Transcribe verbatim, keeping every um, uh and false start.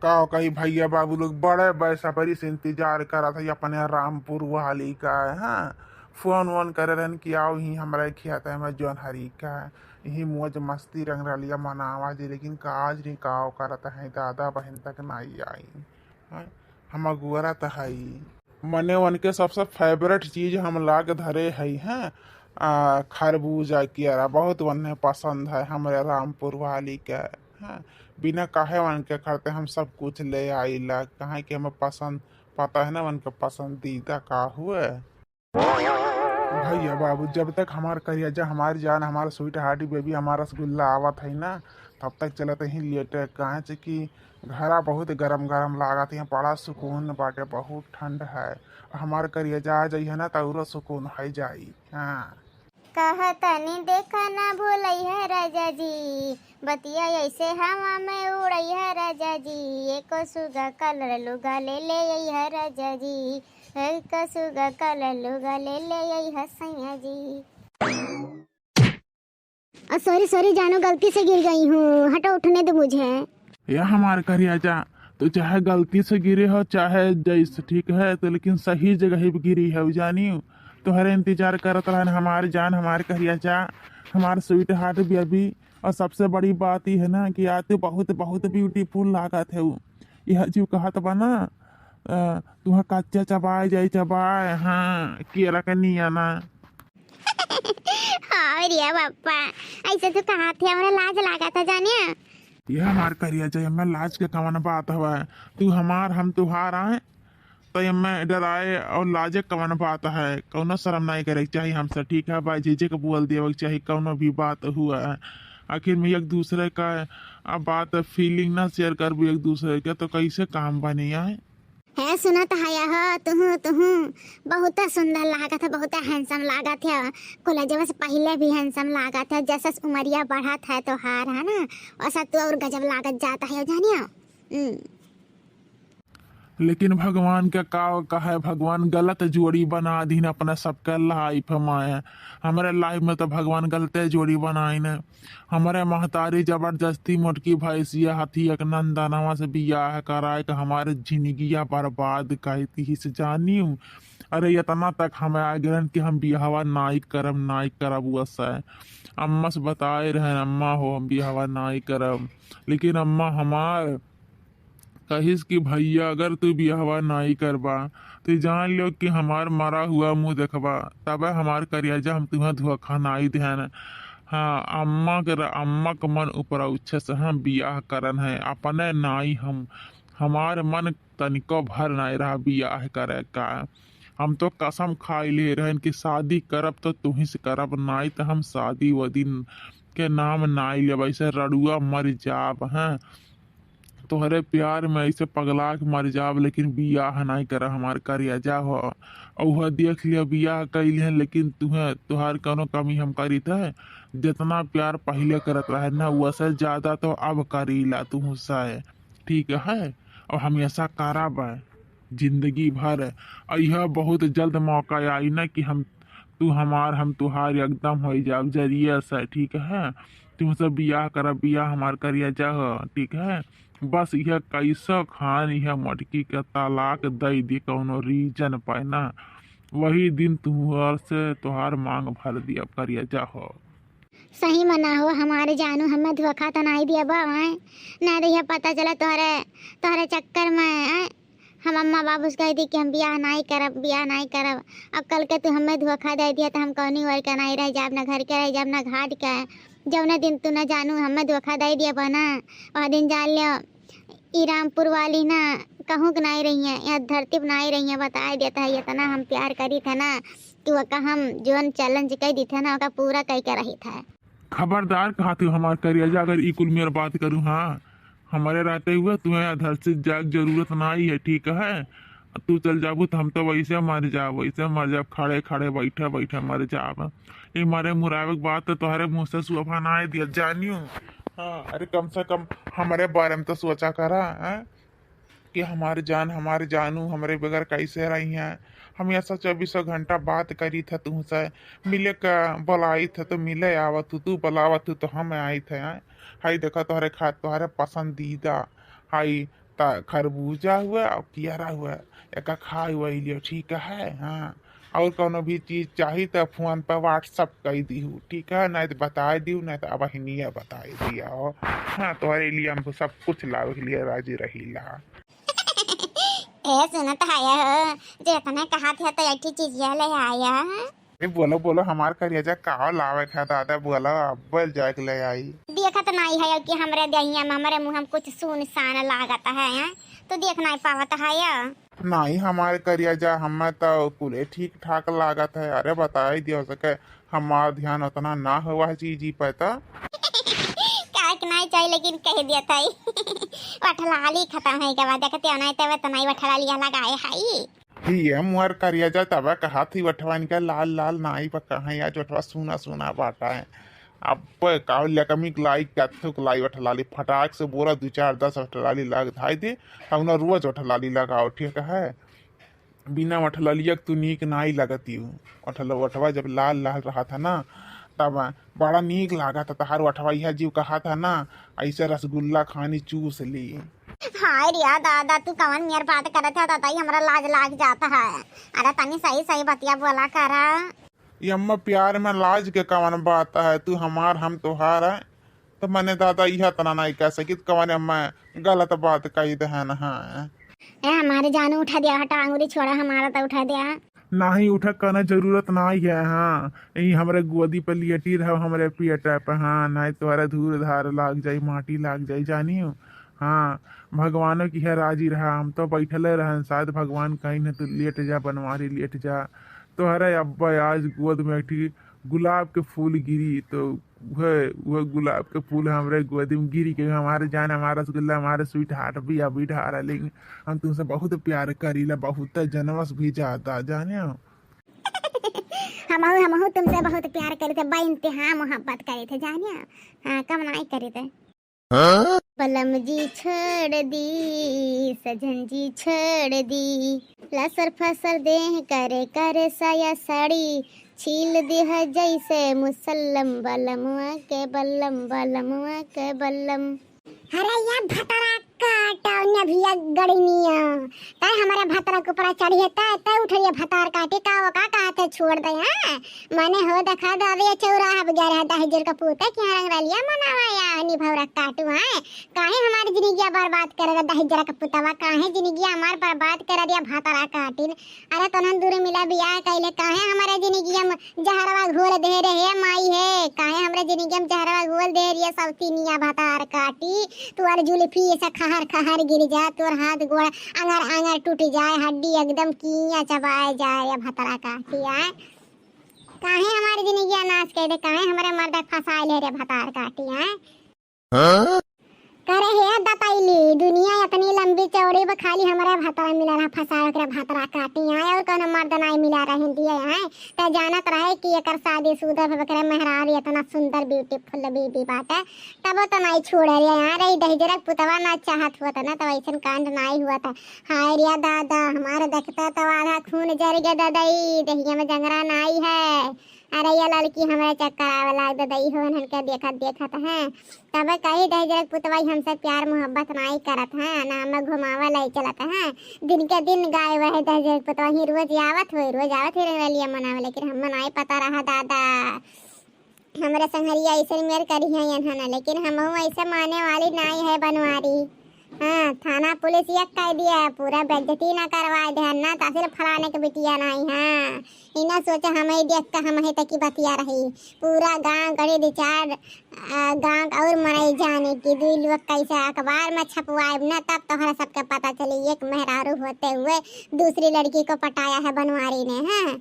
का कही भैया बाबू लोग, बड़े बेसब्री से इंतजार करत है अपने रामपुर वाली का। हाँ, फोन वोन करे रहन कि आओ ही हमरा खेत में जौन हरी का, यही मौज मस्ती रंगरलिया मनावा जी, लेकिन काज नहीं काव करत है, दादा बहन तक नहीं आई। हाँ, हम अगुअरा त हई। मने उनके सबसे फेवरेट चीज हम लाग धरे हई हैं, आ, खरबूजा कियारा बहुत उन्हें पसंद है हमरे रामपुर वाली के। हाँ, बिना कहे उनके करते हम सब कुछ ले आइला, काहे कि हमें पसंद, पता है ना उनके पसंदीदा का हुए। भैया बाबू, जब तक हमार करेजा, हमार जान, हमार स्वीट हार्ट बेबी, हमार रसगुल्ला आवत है ना, तब तक चलत ही लेटे, काहे से कि घरा बहुत गरम गरम लागत है, बड़ा सुकून बाटे, बहुत ठंड है। हमार करेजा आ जइहे ना, त औरो सुकून है जाई। हाँ। कहतनी देखा ना भूलई है राजा जी, बतिया ऐसे हवा में उड़ई है राजा जी, एको सुगा कलर लुगा ले ले आई है राजा जी, एको सुगा कलर लुगा ले ले आई है सैया जी। ओ सॉरी सॉरी जानू, गलती से गिर गई हूँ, हटो, उठने दो मुझे। या हमार करेजा, तो चाहे गलती से गिरे हो, चाहे जैसे, ठीक है, तो लेकिन सही जगह ही गिरी है, जानी। तोहरे इंतजार करत रहन हमार जान, हमार करेजा, हमार स्वीट हार्ट बेबी। और सबसे बड़ी बात ये है ना कि आज तू बहुत, बहुत ब्यूटीफुल लागत है। यह जीव कहत बा ना, अ, तुहा कच्चा चबाए जाई, चबाए, हाँ, केरा के निया ना। हाँ रे बाप्पा, ऐसे तू कहत है, हमरा लाज लागत है, जानिया। ये हमार करेजा, एमे लाज के कवन बात हवे? तू हमार, हम तुहार आए, तो एमे डराए और लाजे कवन बात है? कौनो शर्म नहीं करे के चाही हमसे, ठीक है? बाय झिझक बोल देवे के चाही, कौनो भी बात हुआ है। आखिर में एक दूसरे का, आ, बात, फीलिंग ना शेयर करबू एक दूसरे के, तो कैसे काम बनी आए? है सुनत हया हो, तुहू, तुहू बहुत सुंदर लागत है, बहुत हैंडसम लागत है। कॉलेजवा से पहले भी हैंडसम लागत है, जैसे उमरिया बढ़त है तोहार, है ना, वैसा तू और गजब लागत जात है, जानियो। हम्म। लेकिन भगवान के का कहे, भगवान गलत जोड़ी बना दीन अपने सबके लाइफ में। हमरे लाइफ में तो भगवान गलते जोड़ी बनाइन। हमरे महतारी जबरदस्ती मोटकी भैंसिया हथी एक नंदनवा से बियाह कराए के हमारे जिंदगिया बर्बाद कर दी से जानियो। अरे इतना तक हमें आ गए कि हम बियाहवा नाई करब, नाई करब। वैसे अम्मा से बताए रहे, अम्मा हो हम बियाहवा नाई करब, लेकिन अम्मा हमार कहिस कि भैया अगर तू बियाहवा नाई करबा तो जान लो कि हमार मरा हुआ मुँह देखबा, तबे हमार करेजा हम तुहें धोखा नाई देहन। हाँ, अम्मा के र-, अम्मा के मन ऊपर उच्छे से हम बियाह करन है, अपने नाई हम, हमार मन तनिको भर नाई रहा बियाह करे का। हम तो कसम खाई ले रहन कि शादी करब तो तुही से करब, नाई तो हम शादी वो दिन के नाम नाई लेब, ऐसे रड़ुआ मर जाब हैं। तोहरे प्यार में ऐसे पगला के मर जाब, लेकिन बियाह नाई करब हमार करेजा हो। उह देख लिया बियाह कैले हैं, लेकिन तुहे, तुहार कौनो कमी हम करीत है? जितना प्यार पहले करत रहे ना, वैसे ज्यादा तो अब करीला तुहसे, ठीक है? और हमेशा करब जिंदगी भर। और यह बहुत जल्द मौका आई ना कि हम, तू हमार, हम तुहार एकदम हो जाब जरिए से, ठीक है? तुमसे बियाह करब, बियाह हमार करेजा हो, ठीक है? बस यह कैसो खान यह मटकी के तलाक दे दी कौनो रीजन पे ना, वही दिन तुहर से तुहार मांग भर दिया करेजा हो। सही मना हो हमारे जानू, हमें धोखा तो नहीं दिया बा, आए ना तो यह पता चला तोहरे, तोहरे चक्कर में, आए हम अम्मा बाबू से कह दी कि हम बियाह नहीं करब, बियाह नहीं करब। अब कल के तू हमें धोखा दे दिया तो हम कौनी ओर के नहीं रह जाब, ना घर के रह जाब, ना घाट के। जौने दिन तू ना जानू हमें धोखा दे दिया बा ना, वह दिन जान लियो ई रामपुर वाली ना कहूँ के नहीं रही है, यह धरती पर नहीं रही है। बताए देता है, इतना हम प्यार करी थे ना कि वो का हम जोन चैलेंज कह दी थे ना, ओका पूरा कह के रही था। खबरदार कहा तू हमार करेजा, अगर ई कुल मेर बात करूँ, हाँ, हमारे रहते हुए तुम्हें धरती जाए के जरूरत नहीं है, ठीक है? तू चल जाबू तो हम तो वैसे मर जाब, वैसे मर जाब, खड़े खड़े बैठे बैठे मर जाब। ये मारे मुरावे के बात तो तुम्हारे मुँह से सुअफा ना आए दिया जानियो। हाँ, अरे कम से कम हमारे बारे में तो सोचा करा, हैं? कि हमार जान, हमार जानू हमरे बगैर कैसे रही हैं? हम ऐसा चौबीसों घंटा बात करी थे तुमसे, मिले का बुलाई थे तो मिले आवत हूँ, तू बुलावत हूँ तो हम आई थे, हैं? हाई देखा तोहरे खा, तोहरे पसंदीदा, हाई त खरबूजा हुआ और कियारा हुआ, एका खाई वही लियो, ठीक है? हाँ, और कौनो भी चीज चाही त फोन पर WhatsApp कई दीहू, ठीक है? नहीं तो बताए दीहू, नहीं तो अब हिनिया बताए दिया हो। हाँ, तोहरे लिए हम सब कुछ लावे के लिए राजी रहीला। ए, सुनत है हो, जे इतने कहा थे तो एक ठे चीजिया ले आया। ए, बोलो, बोलो, हमार करिया जा, का लावे के है दादा, बोलो, अब जाए के ले आई। देखत नाई है कि हमरे देहिया में, हमरे मुँह में कुछ सुनसान लागत है, हैं? तो देख नाई पावत है या? नाई, हमार करिया जा, हमें तो कुले ठीक ठाक लागत है। अरे, बताई दियो सके, हमार ध्यान उतना ना हुआ है चीजी पे तो। काहे के नाई चाहिए, लेकिन कह दिया था। वठलाली खत्म है के बाद देखते हो, नाई तब तो नाई वठलालिया लगाए है। ही ये मुहर करिया जा, तब कहा थी वठवा इनका लाल लाल नाई पर कहाँ या जोठवा सूना सूना बाटा है। अब का लकमी लाई, कत्थुक लाई वठलाली, फटाक से बोरा दो चार दस वठलाली लाग धाई दे, अब ना रोज वठलाली लगाओ, ठीक है? बिना वठलालिया के तू नीक नाई लगती हूँ। वठल-, वठवा जब लाल लाल रहा था ना, तब बड़ा नीक लागा था तहार वठवा, यह जीव कहा था ना, ऐसे रसगुल्ला खानी चूस ली। हाय रे दादा, तू कवन मेर बात करत है दादा, ई हमरा लाज लाग जात है। अरे तनी सही सही बतिया बोला करा। ये अम्मा, प्यार में लाज के कवन बात है, तू हमार हम तोहार है, तो मने दादा यह तना नहीं कह सकित कवन अम्मा गलत बात कही दे है ना। ए हमारे जानू उठा दिया, हटा अंगुरी छोड़ा हमारा तो उठा दिया। नाही उठा, कना जरूरत नाही है। हाँ, यही हमरे गोदी पे लियटी रहो, हमरे पियटा पे। हाँ, नाही तोहरा धूर धार लाग जाई, माटी लाग जाई, जानी हो। हाँ, भगवानों की है राजी रहा, हम तो बैठले रहन, शायद भगवान कहीं न तू लेट जा, बनवारी लेट जा। तोहरे अब्बा आज गोद में एक ठी गुलाब के फूल गिरी, तो वह, वह गुलाब के फूल हमरे गोदी में गिरी के हमारे जान, हमारा रसगुल्ला, हमारे स्वीट हार्ट भी अभी डार्लिंग, हम तुमसे बहुत प्यार करीला, बहुत जनवस भी ज्यादा, जाने हो। हमहू, हमहू तुमसे बहुत प्यार करी थे, बेइंतहा मोहब्बत करी थे, जाने हो। हाँ, कम नाई करी थे। हाँ? बलम जी छोड़ दी, सजन जी छोड़ दी, लसर फसर देह करे, करे साया साड़ी, छील दिह जैसे मुसल्लम, बलमुआ के बल्लम, बलमुआ के बल्लम। अरे या भतरा काटो ने भैया गड़निया, तै हमारे भतरा के ऊपर चढ़िए, तै, तै उठिए भतार काटी, का वो का कहते छोड़ दे, हाँ? मने हो देखा दो, अबे चौराहा पे गया रहा दहिजर का पूते, क्या रंग रलिया मनावा या निभौरा काटू, हाँ? काहे हमारी जिंदगिया बर्बाद करे दहिजर का पुतवा, काहे जिंदगिया हमार बर्बाद करे दिया भतरा काटिन? अरे तोहन दूर मिला बियाह कइले, काहे हमरे जिंदगिया में जहरवा घोल दे रहे माई हे, काहे हमरे जिंदगिया में जहरवा घोल दे रहे सौतीनिया भतार काटी, तोर जुल्फी ऐसा खहर खहर गिर जाए, तोर हाथ गोड़ आंगर आंगर टूट जाए, हड्डी एकदम किया चबाए जाए, या भतरा काटी आए। काहे हमारी जिंदगिया नाश कर दे, काहे हमरे मर्दा फंसाए ले रे भतार काटी आए। हाँ? करे हे दतैली, दुनिया इतनी लंबी चौड़ी बा, खाली हमरा भतरा मिला रहा, फंसा ओकरा भतरा काटी आए, और कोनो मर्द नाई मिला रहे दिए आए। त जानत रहे कि एकर शादीशुदा भा एकरे मेहरारू इतना सुंदर beautiful बीबी बाटे, तबो त नाई छोड़े रे। यहाँ रही दहिजरक पुतवा ना चाहत हुआ त ना, तब ऐसन कांड नाई हुआ था। हाय रे दादा, हमारे देखता तो आधा खून जर गया ददई, दहिया में जंगरा नाई है। अरे ये लड़की हमरे चक्कर आवे लाग दे, दई हो इनके देखत देखत हैं। तब कही दहिजरक पुतवा ही हमसे प्यार मोहब्बत नाई करत हैं, ना हमें घुमावे लाई चलत हैं। दिन के दिन गाय वह दहिजरक पुतवा ही रोज आवत होई, रोज आवत होई रंगरलिया मनावे, लेकिन हमें नाई पता रहा दादा। हमरे संगरिया ऐसे मेर करी है यहाँ ना, लेकिन हमहू ऐसे माने वाली नाई है बनवारी। हाँ, थाना पुलिस एक कह दिया, पूरा बेइज्जती ना करवा दे, ना तहसील फलाने के बिटिया नाई। हाँ, इना सोचा हमें देख के हम ही तकी बतिया रही। पूरा गांव गड़ी दो चार, आ, गांव और मनई जाने की दुई लोग कैसे अखबार में छपवाए ना, तब तोहरा सबके पता चली एक मेहरारू होते हुए दूसरी लड़की को पटाया है बनवारी ने। हाँ,